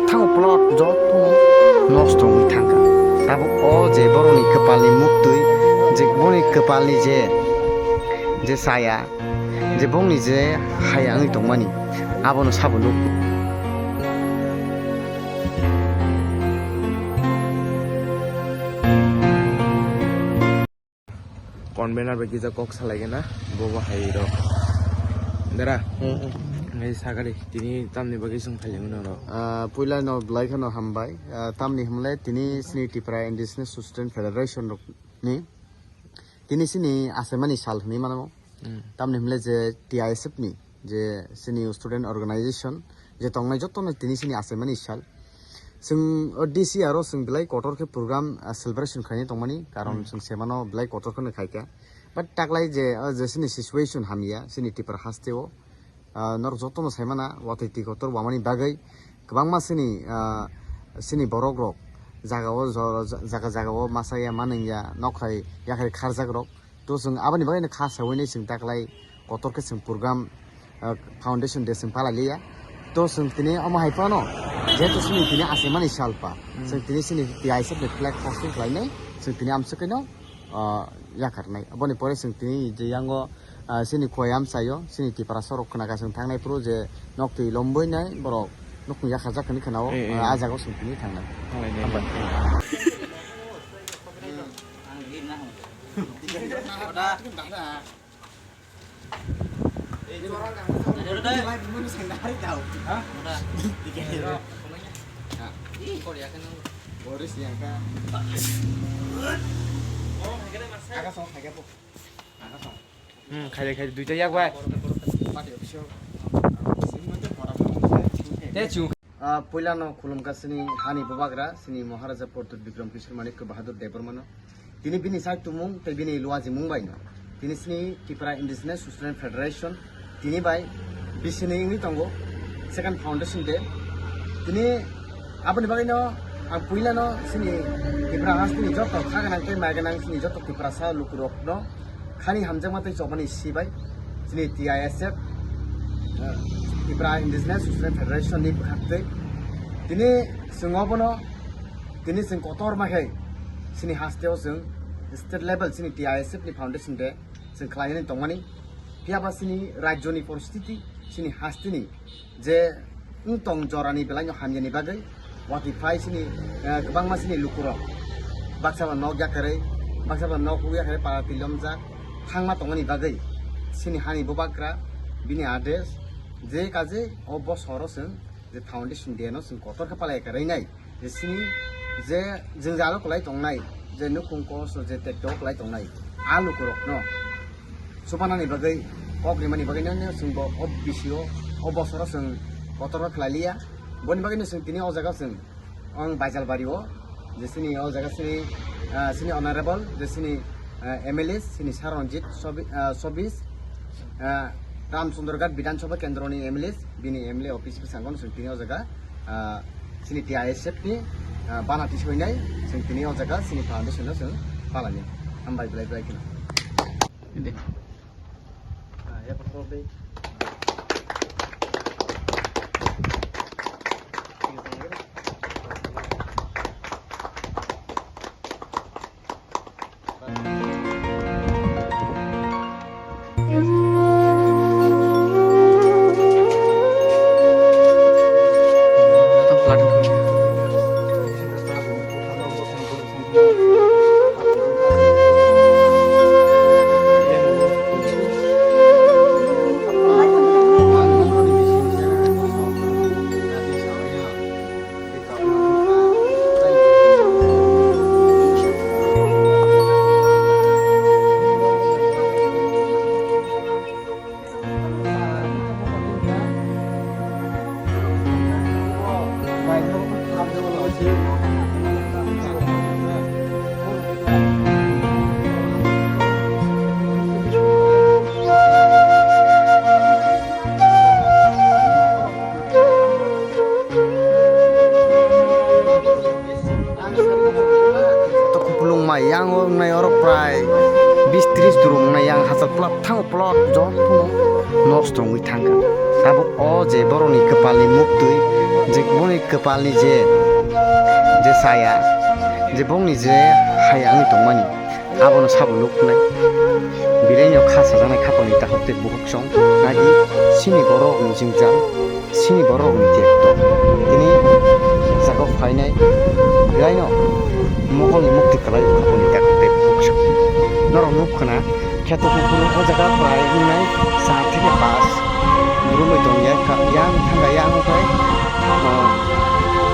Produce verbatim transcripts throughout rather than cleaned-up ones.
Thango plot jotono nosto wngwi thangkha. Tabuk o je borokni kwpalni muktwi, je boni kwpalni je, je saya, je bongni je haya wngwi tongmani, abono sabo nuk. Convener bai kisa kok salai gana, bobo hai rok. Dara. Hmm, hmm. Ngai sagari, tini tamni bagwi sung phali mano rok. Ah, puila no belai kheno hambai. Ah, tamni hwnle tini sini Tipra Indigenous Student Federation rok ni. Tini sini asemani sal hwnwi mano. Hmm. Tamni hwnle je T I S F ni. Je sini student organization je tongnai jotono tini sini asemani sal. Chwng o D C aro chwng belai kotor khe program, ah, celebration khainai tongmani, karon Hmm. chwng semano belai kotor kheno khaikha. But taklai je, o je sini situation hamya, sini Tipra haste o, ah, norok jotono saimana, watwi twi kotor wamani bagwi kwbangma sini, ah, sini borok rok jaga o jo-, jaga jaga o masa ya manung ya, nok hai yakhai kharjak rok. To chwng aboni bagwi no kha sawi nai chwng taklai kotor khe chwng program, ah, foundation day chwng palai liya. To chwng tini omo hai phano jehetu chini tini asemani sal pa. Hmm. Chwng tini chini T I S F ni flag hosting khlai nai chwng tini amswk no, ah, yakarnai. Aboni pore chwng tini je yango, ah, chini Khoyam sayo, chini Tiprasa rok khna ka chwng thangnai phuru je nok twi lomboi nai borok nokni yakarjak hwnwi khna o, Eh, eh. ah, ah jaga o chwng tini thangnai. Thanglai nai. Hambai. Hmm, khaide, khaide, duita yak bai. Te chung. Ah, puilano khulumkha chini hani bubagra, chini Maharaja Pradyut Bikram Kishore Manikya Bahadur Debbarmano. Tini bini saitumung tei bini luajimung bai no. Tini chini Tripura Indigenous Student Federation tini bai bisini wngwi tongo second foundation day. Tini aboni bagwi no ang puilano chini Tripura hasteni joto kha gwnang tei mai gwnang chini joto Tiprasa lukurokno khani hamjakma tei chobani sibai chini T I S F, eh, Tripura Indigenous Student Federation ni bwkhaktwi. Tini chwng obono, tini chwng kotorma khe chini hasteo chwng state level chini T I S F ni foundation day chwng khlainani tongmani. Phiya ba chini rajyoni poristiti, chini hasteni je wng tong jorani belaino hamyani bagwi, watwi phai chini, eh, kwbangma chini lukurok baksa ba nok yakarwi, baksa ba nok yakarwi para twi lomjak thangma tongmani bagwi chini hani bubagra bini address je kaje o bosoro chwng je foundation day no chwng kotor khe palai kwrwi nai. Je chini je jwngjalo kwlai tongnai, je nukhung koso je tekto kwlai tongnai, a lukurokno chubanani bagwi, kok rimani bagwi no chwngbo o bisio, o bosoro chwng kotorma khlai liya. Boni bagwino chwng tini o jaga chwng, ang Baijalbari o, je chini o jaga chini, ah, chini honorable, je chini, ah, M L A, chini Sir Ranjit Sobi-, ah, Sobis, ah, Ramchandra Ghat Bidhan Sabha Kendroni M L A, bini M L A office bwskango chwng tini o jaga, ah, chini T I S F ni, ah, bana tisoinai, chwng tini o jaga chini foundation no chwng palani. Hambai belai belai kheno. Tok kupulung mai yang o wngnai, oro prai bis tris durum wngnai, yang hachal plot thango, plot jotono nosto wngwi thangkha. Tabuk o je borokni kwpalni muktwi, Je boni kwpalni je, je saya, je bongni je hai wngwi tongmani, abono sabo nuknai. Bilaino kha sajaknai khapangni takhuk tei bukhuk song, nagi chini borokni jwngjal, chini borokni tekto. Tini jaga phainai, bilaino mokolni mukti kwlai khapangni takhuk tei bukhuk song. Norok nuk khna, kheto kuphuru o jaga prai wngnai char theke pas. Brumwi tongya kha, yang thangkha, yang wngkhai, ah,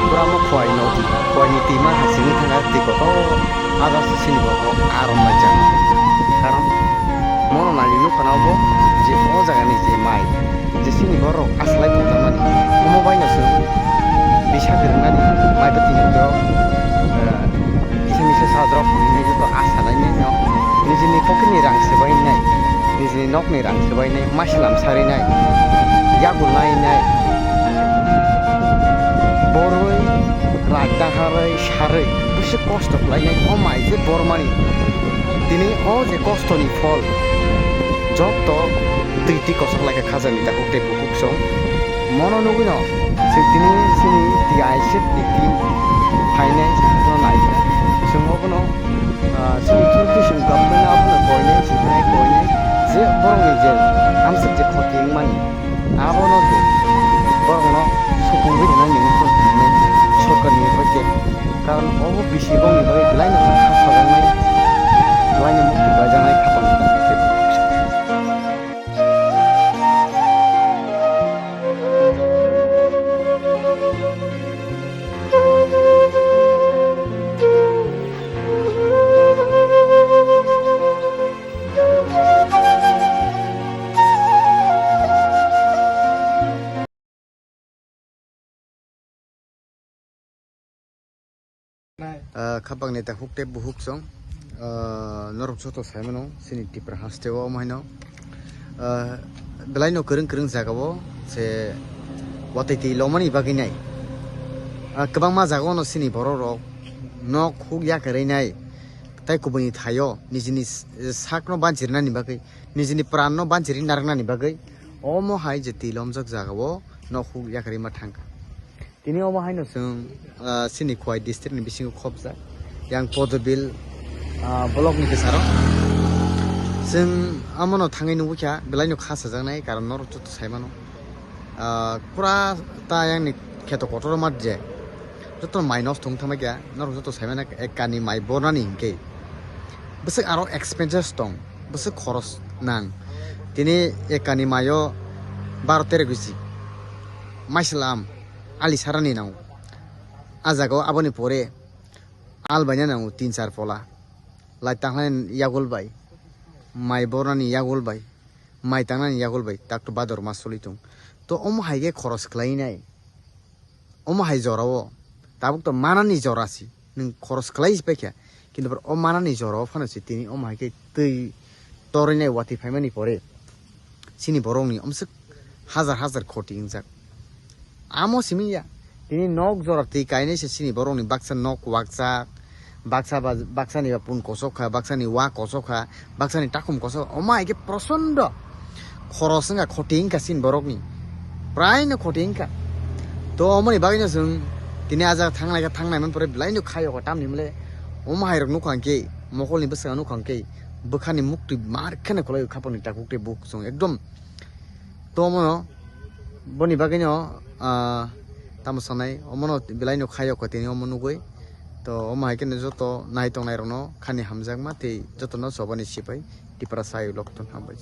pura mo khowai nodi, khowaini twima hasingwi thangkha, twi kotor, ah, jaga se chini borok arom laijak. Karon mono naiwi nukha na obo je o jagani je mai, je chini borok asalai tongjakmani, omo baino chwng bisa kwrwngnani mai bwtwi ni borok, ah, kisa misa sajrok hinwi joto asa lainai no, nijini pocket ni rang swbainai, nijini nok ni rang swbainai, maisalam sarinai, yagul lainai, borwi, rak daharwi, sarwi, bwswk kosto khlainai, o mai je bormani. Tini o je kosto ni phol, joto twi twi kosok lai kha khajani takhuk tei bukhuk song. Mono nugwino, chwng tini chini T I C F ni team phainai, chwng bono naikha. Chwng obono, ah, chini Turkish government abono koinai, chwng koinai, je borokni je amsuk je khoti wngmani, abono je borokno supungwi rwnani wngkha hinwi sorkarni hoite. Karon obo bisi bongni bagwi belaino kha sajaknai, belaino mukti bajaknai khapang. Ah, khapangni takhuk tei bukhuk song, ah, norok joto saimano chini Tipra haste o omo haino, ah, belaino kwrwng kwrwng jaga o se watwi twi lomani bagwi nai. Ah, kwbangma jaga o no chini borok rok nok huk yakarwi nai, tei kubuni thaio nijini s-, sakno banchirinani bagwi, nijini pranno banchiri narwknani bagwi omo hai je twi lomjak jaga o nok huk yakarwi ma thangkha. Tini omo haino chwng, ah, chini Khowai district ni bisingo khopjak, yang Podobil, ah, block ni kwcharo. Chwng amono thangwi nugwikha, belaino kha sajaknai, karon norok joto saimano. Ah, pura ta yang ni kheto kotor mat je, joto mai nosto wng thangbaikha, norok joto saimano, ekani mai bornani hinkhe bwswk aro expenses tong, bwswk khoros nang. Tini ekani maio baro tero kg maislam ali sarani nango. A jaga o aboni pore al baina nango tin char pola. Lai tanglai yagul bai, mai bornani yagul bai, mai tangnani yagul bai, tak to bador mas soli tong. To omo hai khe khoros khlai nai. Omo hai jora o tabuk to manani jora si. Nwng khoros khlai si paikha. Kintu o manani jora o phano si tini omo hai khe twi torwi nai watwi phaimani pore. Chini borokni omswk hajar hajar khoti wngjak. Amo simi ya. Tini nok jora twi kainai se chini borokni baksa nok wakjak, baksa ba, baksani ba pun kosok kha, baksani wa kosok kha, baksani takhum kosok kha. Omo hai khe prochondo khoros wngkha, khoti wngkha chini borokni. Praino khoti wngkha. To omoni bagwino chwng tini a jaga thangnai khe thangnai man pore belaino khaio tamni hwnle omo hai rok nukha hwnkhe, mokolni bwskango nukha hwnkhe, bwkhani muktwi mar kheno kwlai khapangni takhuk tei bukhuk song ekdom. To omono boni bagwino, ah, tamo sanai, omono belaino khaio kho tini omo nugwi. To omo hai kheno joto nai tongnai rokno khani hamjakma tei jotono chobani sipai Tiprasa ayuk lokton hambai.